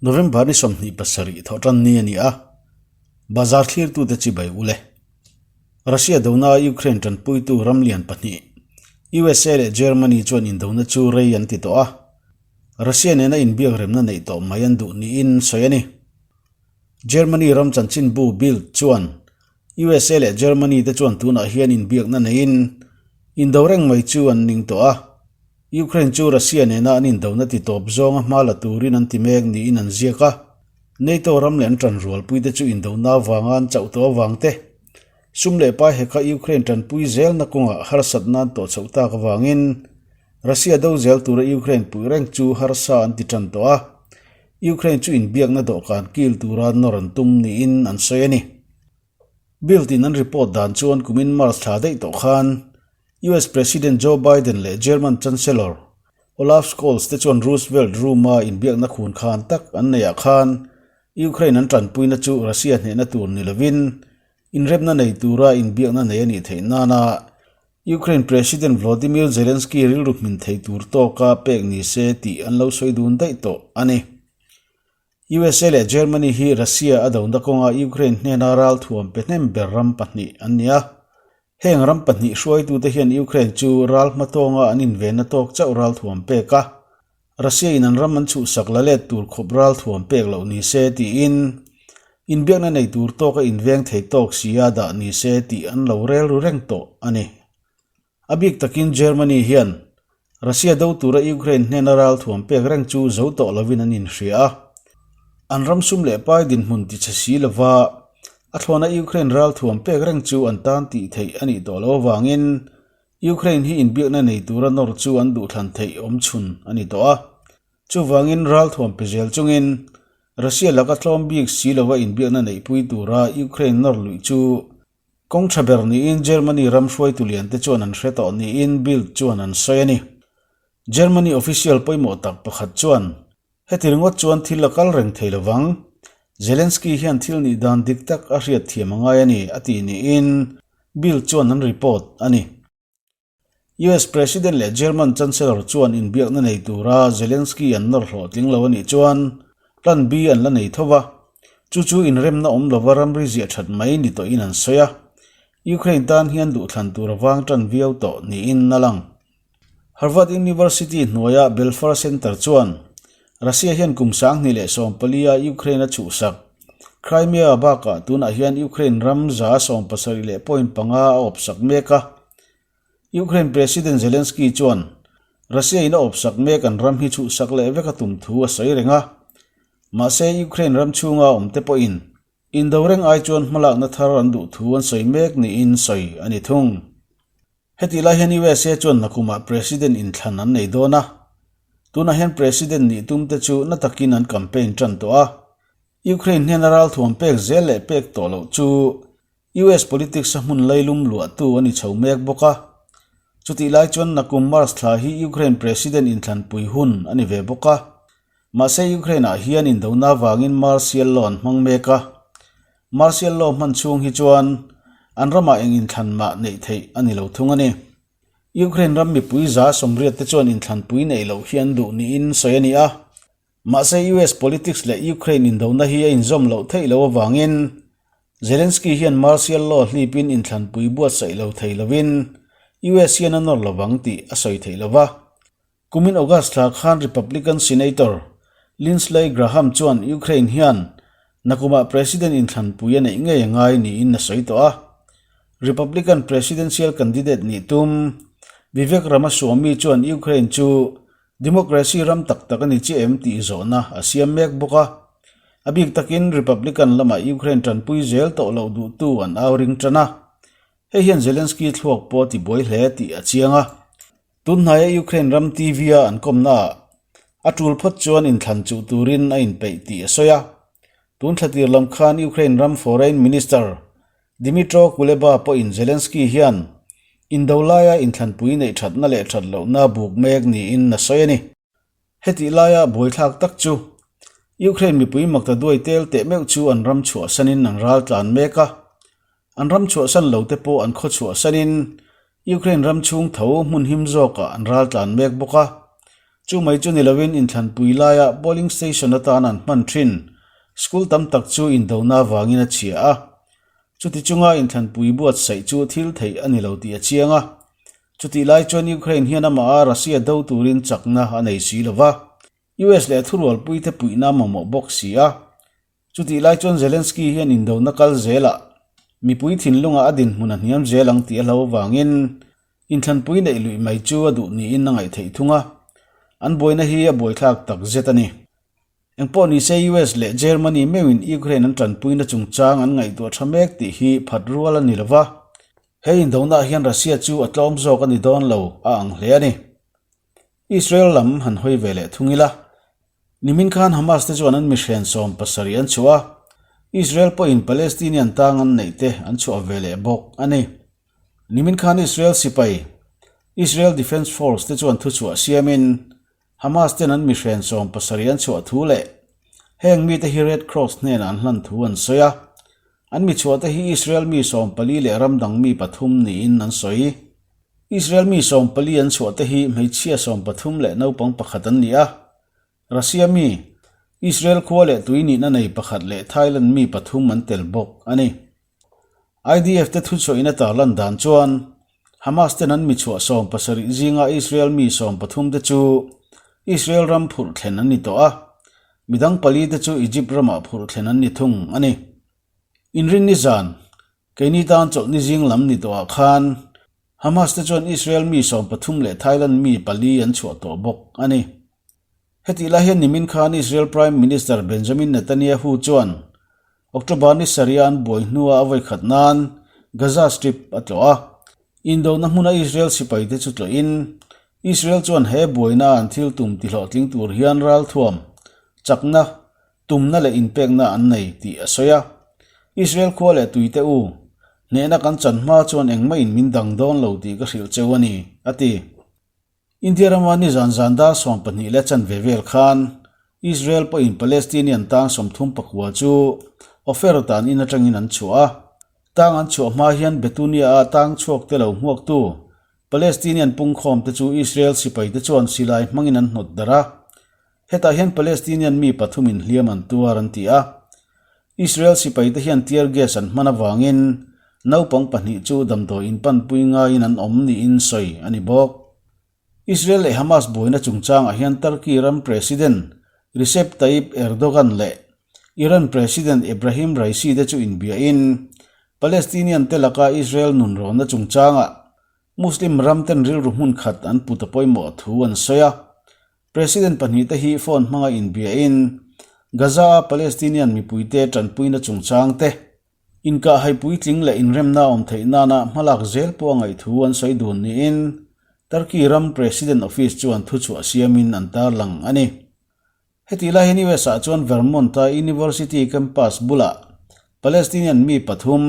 November ni 27 thawhtan ni a ni a, bazar thlirtute chibai ule. Russia dona Ukraine tanpuitu ram lian pahnih USA leh Germany chuan indona chu rei an ti tawh a, Russia nena inbiak remna neih tawh mai an duh niin sawi a ni. Germany ram chanchinbu Bild chuan USA leh Germany te chuan tunah hian inbiakna neiin indo reng mai chu an ning tawh a, Ukraine chu Russia nena an indona ti tawp zawnga hma la turin an ti mek niin an ziak a. NATO ram leh an tanrualpuite chu indona avanga an chauh tawh avang te, sum leh pai heka Ukraine tanpui zelna kawngah harsatna an tawh chhoh tak avangin Russia do zel tura Ukraine puih reng chu harsa an ti tan tawh a. Ukraine chu inbiakna dawhkan kil tura nawr an tum niin an sawi a ni. Bild in an report dan chuan kumin March thla daih tawh khan US President Joe Biden leh German Chancellor Olaf Scholz te chuan Roosevelt Room-a inbiakna khun khan tak an neihah khan Ukraine an tanpuina chu Russia hnehna tur ni lovin inremna nei tura inbiakna nei a nih theih nana Ukraine President Volodymyr Zelensky rilru hmin thei tur tawka pek ni se tih an lo sawi dun daih tawh a ni. USA leh Germany hi Russia a dona kawnga Ukraine hnena ralthuam pe hnem ber ram pahnih an ni a. Heng ram pahnih hruaitute hian Ukraine chu ral hmatawnga an invenna tawk chauh ralthuam pek a, Russia in an ram an chhuhsak la let tur khawp ralthuam pek loh ni se tiin inbiakna nei tur tawka inveng thei tawk sia dah ni se tih an lo rel ru reng tawh a ni. A bik takin Germany hian Russia do tura Ukraine hnena ralthuam pek reng chu zo tawh lovin an inhria a. An ram sum leh pai dinhmun tichhe si lova a thlawna Ukraine ralthuam pek reng chu an tan tih theih a nih tawh loh avangin Ukraine hi inbiakna nei tura nawr chu an duhthlan theih awm chhun a ni tawh a. Chuvangin ralthuam pe zel chungin Russia laka tlawm bik si lova inbiakna neihpui tura Ukraine nawr luih chu kawng tha ber niin Germany ram hruaitu lian te chuan an hre tawh niin Bild chuan an sawi a ni. Germany official pawimawh tak pakhat chuan heti ringawt chuan thil a kal reng thei lovang, Zelensky hian thil nih dan dik tak a hriat thiam a ngai a ni a ti niin Bild chuan an report a ni. US President leh German Chancellor chuan inbiakna nei tura Zelensky an nawr hlawhtling lo a nih chuan Plan B an la nei tho va, chu chu inremna awm lova ramri ziah that mai ni tawhin an sawi a, Ukraine tan hian duhthlan tur a vang tan viau tawh niin a lang. Harvard University hnuaia Belfer Center chuan Russia hian kum 2014 a Ukraine a chhuhsak Crimea bakah tunah hian Ukraine ram 77.5 a awpsak mek a. Ukraine President Zelensky chuan Russia in a awpsak mek an ram hi chhuhsak leh vek a tum thu a sawi reng a. Mahse Ukraine ram chhunga awm te pawhin indo reng ai chuan hmalakna thar an duh thu an sawi mek niin sawi a ni thung. Hetih lai hian USA chuan nakumah President inthlan an nei dawn a, tunah hian President nih tum te chu na takin an campaign tan tawh a. Ukraine hnena ralthuam pek zel leh pek tawh loh chu US politics a hmun lailum luahtu a ni chho mek bawk a. Chutih lai chuan nakum March thla hi Ukraine President inthlanpui hun a ni ve bawk a. Mahse Ukraine ah hian indona avangin martial law an hmang mek a. Martial law hman chhung hi chuan an ramah eng inthlan mah neih theih a ni lo thung a ni. Ukraine ram mipui 80% te chuan inthlanpui neih loh hi an duh niin sawi a ni a. Mahse US politics leh Ukraine indona hi a inzawm loh theih loh avangin Zelensky hian martial law hlipin inthlanpui buatsaih lo thei lovin US hian a nawr lovang tih a sawi theih lova. Kumin August thla khan Republican Senator Lindsey Graham chuan Ukraine hian nakumah President inthlanpui a neih ngei a ngai niin a sawi tawh a. Republican presidential candidate nih tum Vivek Ramaswamy chuan Ukraine chu democracy ram tak tak a ni chiah em tih zawhna a siam mek bawk a. A bik takin Republican lamah Ukraine tanpui zel tawh loh duhtu an au ring tan a. Hei hian Zelensky thluak pawh a tibuai hle tih a chiang a. Tunhnaia Ukraine ram TV-a an kawmnaah a tul phawt chuan inthlan chuh turin a inpeih tih a sawi a. Tun thlatir lam khan Ukraine ram Foreign Minister Dmytro Kuleba pawhin Zelensky hian indo laia inthlanpui neih thatna leh that lohna buk mek niin a sawi a ni. Hetih laia buaithlak tak chu Ukraine mipui makta duai tel teh meuh chu an ram chhuahsanin an ral tlan mek a. An ram chhuahsan lo te pawh an khaw chhuahsanin Ukraine ram chhung tho hmun him zawkah an ral tlan mek bawk a. Chu mai chu ni loin inthlanpui laia polling station atan an hman thin school tam tak chu indona avangin a chhia a. Chuti chunga inthlanpui buatsaih chu thil theih a ni lo tih a chiang a. Chutih lai chuan Ukraine hian amaha Russia do turin chakna a nei si lo va, US leh thurualpuite puihna a mamawh bawk si a. Chutih lai chuan Zelensky hian indona kal zelah mipui thinlungah a dinhmun a hniam zel ang tih a hlo avangin inthlanpui neih luih mai chu a duh niin a ngaih theih thung a, an buaina hi a buaithlak tak zet a ni. Engpawh nise US leh Germany meuhin Ukraine an tanpuina chungchang an ngaihtuah tha mek tih hi phat rual a ni lo va, he indonaah hian Russia chu a tlawm zawk a ni dawn lo a ang hle a ni. Israel lam han hawi ve leh thung ila, nimin khan Hamas te chuan an mihren 70 an chhuah a, Israel pawhin Palestinian tang an neih te an chhuah ve leh bawk a ni. Nimin khan Israel sipai, Israel Defence Force te chuan thuchhuah siamin, Hamas ten an mihren 70 an chhuah thu leh heng mite hi Red Cross hnenah an hlan thu an sawi a. An mi chhuah te hi Israel mi 14 leh ram dang mi pathum niin an sawi. Israel mi 14 an chhuah te hi hmeichhia 13 leh naupang pakhat an ni a. Russia mi, Israel khua leh tui nihna nei pakhat leh Thailand mi pathum an tel bawk a ni. IDF te thuchhuahin a tarlan dan chuan Hamas ten an mi chhuah 70 zinga Israel mi 13 te chu Israel ram phurh thlen an ni tawh a, midang pali te chu Egypt ramah phurh thlen an ni thung a ni. Inrinni zan, keini tan chawlhni zing lam ni tawhah khan Hamas te chuan Israel mi 13 leh Thailand mi pali an chhuah tawh bawk a ni. Hetih lai hian nimin khan Israel Prime Minister Benjamin Netanyahu chuan October ni sarih an buai hnua a vawi khat nan Gaza Strip a tlawh a. Indona hmuna Israel sipaite chu tlawhin Israel chuan he buaina an thil tum tihlawhtling tur hian ralthuam, chakna, tumna leh inpekna an nei tih a sawi a. Israel khua leh tuite u, hnehna kan chan hma chuan engmah in min dang dawn lo tih ka hrilh cheu a ni, a ti. India rama nizan zan dar 12 leh chanve vel khan Israel pawhin Palestinian tang 39 chu Ofer tan in atangin an chhuah a. Tang an chhuah hma hian Betunia-a tang chhuak te lo hmuaktu Palestinian pungkhawm te chu Israel sipai te chuan silai hmangin an hnawt darh a. Hetah hian Palestinian mi pathumin hliam an tuar an ti a. Israel sipai te hian tear gas an hman avangin naupang pahnih chu damdawi inpanpui ngaiin an awm niin sawi a ni bawk. Israel leh Hamas buaina chungchangah hian Turkey ram President Recep Tayyip Erdogan leh Iran President Ebrahim Raisi te chu inbiahin Palestinian te laka Israel nunrawnna chungchangah Muslim ram ten rilru hmun khat an put a pawimawh thu an sawi a. President pahnih te hi phone hmanga inbiahin Gaza-a Palestinian mipuite tanpuina chungchang te, inkahhai puitling leh inremna awm theih nana hmalak zel pawh a ngaih thu an sawi dun niin Turkey ram President Office chuan thuchhuah siamin an tarlang a ni. Hetih lai hian US ah chuan Vermont-a University campus bulah Palestinian mi pathum,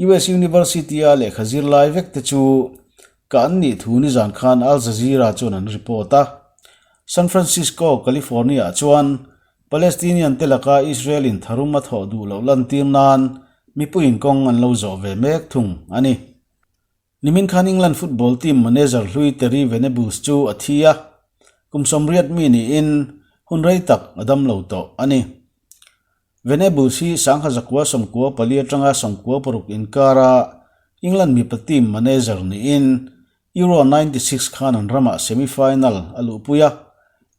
US University-a lehkha zir lai vek te chu ka an nih thu nizan khan Al Jazeera chuan an report a. San Francisco, California-ah chuan Palestinian te laka Israel-in tharum a thawh duh loh lantir nan mipuiin kawng an lo zawh ve mek thung a ni. Nimin khan England football team manager hlui Terry Venables chu a thi a, kum 80 mi niin hun rei tak a dam lo tawh a ni. Venables hi 1994 atanga 96 inkara England mipa team manager niin Euro 96 khan an ramah semi-final a luhpui a,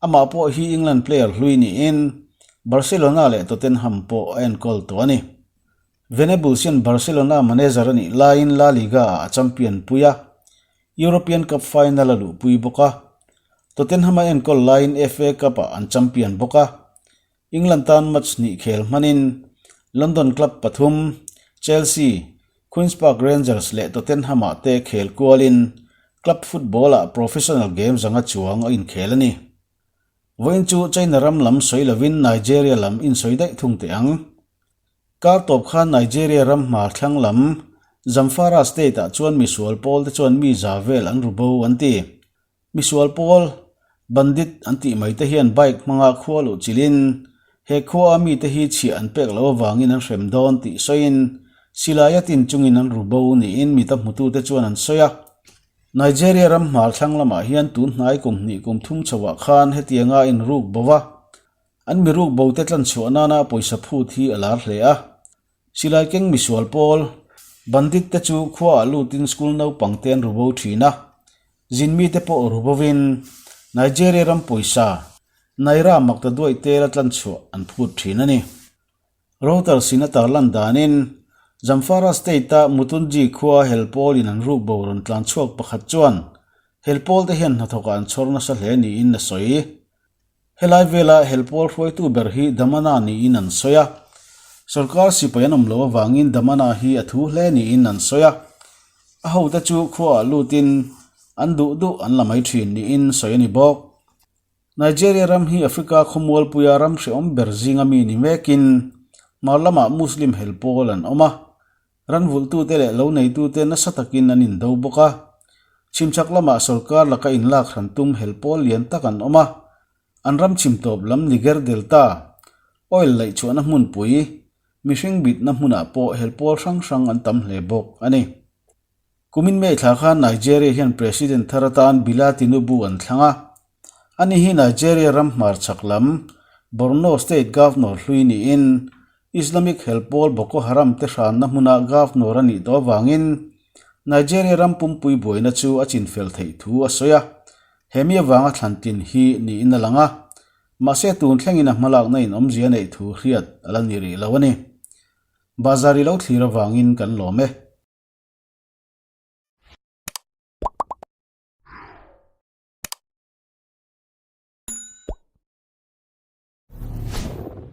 amah pawh hi England player hlui niin Barcelona leh Tottenham pawh a enkawl tawh a ni. Venables hian Barcelona manager a nih laiin La Liga-ah a champion pui a, European Cup final a luhpui bawk a, Tottenham a enkawl laiin FA Cup-ah an champion bawk a. England tan match hnih khel hmanin London club pathum Chelsea, Queens Park Rangers leh Tottenham-ah te khel kualin club football-ah professional game zanga chuang a inkhel a ni. Vawiin chu China ram lam sawi lovin Nigeria lam insawi daih thung teh ang. Kar tawp khan Nigeria ram hmar thlang lam Zamfara state-ah chuan misual pawl te chuan mi za vel an ru bo an ti. Misual pawl, bandit an tih mai te hian bike hmanga khua luh chilhin he khua a mite hi chhiah an pek loh avangin an hrem dawn tih sawiin silai a tin chungin an ru bo niin mita hmutute chuan an sawi a. Nigeria ram hmar thlang lamah hian tun hnai kum hnih kum thum chhoah khan hetianga inruk bo a, an mi ruk bo te tlanchhuah nana pawisa phut hi a lar hle a. Silai keng misual pawl, bandit te chu khuaah lutin school naupang te an ru bo thin a, zin mite pawh ru bovin Nigeria ram pawisa Naira makta duaih tela tlanchhuah an phut thin a ni. Reuters in a tarlan danin Zamfara State-a Mutunji khua hel pawlin an ruk bo rawn tlan chhuak pakhat chuan hel pawl te hian hnathawkah an chhawr nasa hle niin a sawi. Helai vela hel pawl hruaitu ber hi Damana niin an sawi a. Sorkar sipai an awm loh avangin Damana hi a thu hle niin an sawi a. A hote chu khuaah lutin an duh duh an la mai thin niin sawi a ni bawk. Nigeria ram hi Africa khawmualpuia ram hrehawm ber zinga mi ni mekin hmar lamah Muslim hel pawl an awm a, ran vulhtute leh lo neitute nasa takin an indo bawk a. Chhimchhak lamah sorkar laka inlak hran tum hel pawl lian tak an awm a, an ram chhim tawp lam Niger Delta, oil laihchhuahna hmunpui, mihring bitna hmunah pawh hel pawl hrang hrang an tam hle bawk a ni. Kumin May thla khan Nigeria hian President thar atan Bila Tinubu an thlang a. Ani hi Nigeria ram hmarchhak lam Borno State Governor hlui niin Islamic hel pawl Boko Haram te hranna hmuna Governor a nih tawh avangin Nigeria ram pumpui buaina chu a chinfel theih thu a sawi a. He mi avanga thlantlin hi niin a lang a. Mahse tun thlengin a hmalakna in awmzia neih thu hriat a la ni rih lo a ni. Bazar i lo thlir avangin kan lawm e.